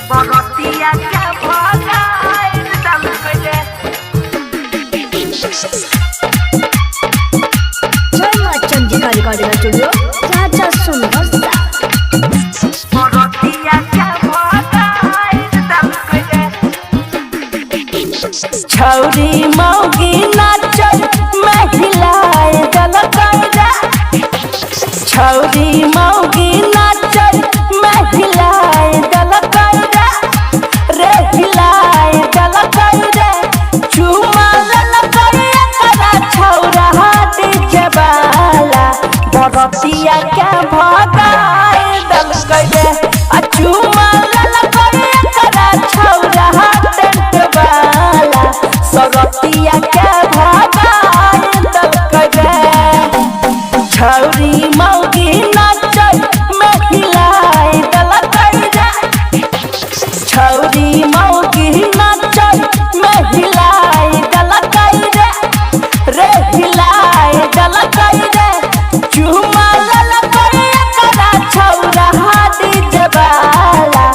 बरतिया के भगाई देलकै रे। जय माँ चंडिका रिकॉर्डिंग स्टूडियो राजा सुंदर। बरतिया के भगाई देलकै रे। छौरी मौगी नाचल महिलाए दलकै रे। छौरी मौगी नाचल महिलाए दलकै रे, रे हिलाए दलकै रे। चुमा ललकै एकरा छौरा डीजे वाला, बरतिया के भगाए दलकै रे। आ चुमा ललकै एकरा छौरा टेंट वाला, सरतिया के भगाए दलकै रे। छौरी मौगी नाचल महिलाए दलकै रे। छौरी मौगी नाचल महिलाए दलकै रे, रे हिलाए दलकै रे। चुमा ललकै एकरा छौरा डीजे वाला,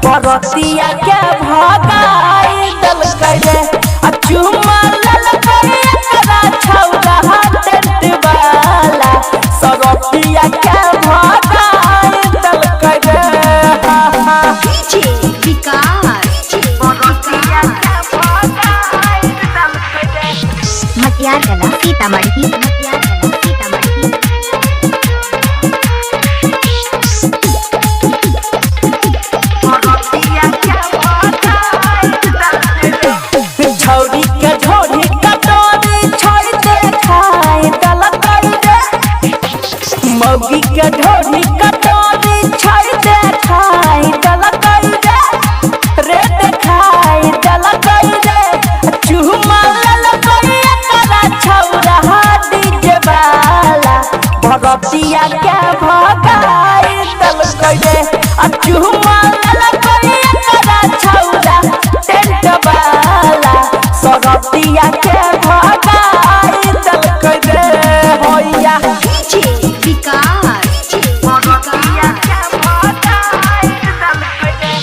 बरतिया के भगाए दलकै रे। आ चुमा ललकै एकरा छौरा टेंट वाला, सरतिया के भगाए दलकै रे। डीजे विकास। बरतिया के भगाई देलकै रे। मटियार कला सीतामढ़ी, मटियार कला सीतामढ़ी। बरतिया के भगाई देलकै रे। छौरी के झोरी कटोरी छोड़ देखाय दलकै रे। मौगी के ढोरी कटोरी छोड़ देखाय दलकै रे, रे देखाय दलकै रे। चुमा ललकै एकरा छौरा डीजे वाला, बरतिया के भगाय दलकै रे। आ चुमा ललकै एकरा छौरा टेंट वाला, सरतिया के भगाय दलकै रे। होइया डीजे विकास। बरतिया के भगाई देलकै रे।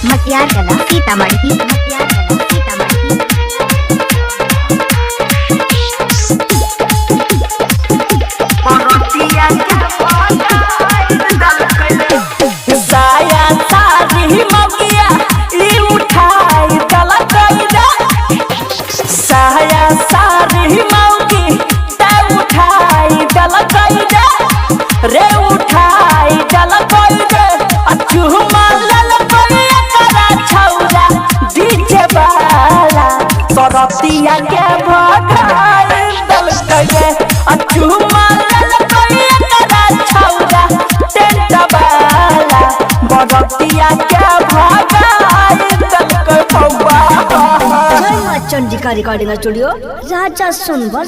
मटियार कला सीतामढ़ी, मटियार कला सीतामढ़ी। बरतिया के भगाई देलकै रे। साया सारी मगिया ई उठाई दलकै रे। साया सारी मौगी ते उठाई दलकै रे, रे उठाई दलकै रे। आ चुमा ललकै एकरा छौरा डीजे वाला, सरतिया के भगाई दलकै रे। आ चुमा ललकै एकरा छौरा टेंट वाला, बरतिया के भगाई दलकै बौआ। जय माँ चंडिका रिकॉर्डिंग स्टूडियो राजा सुंदर।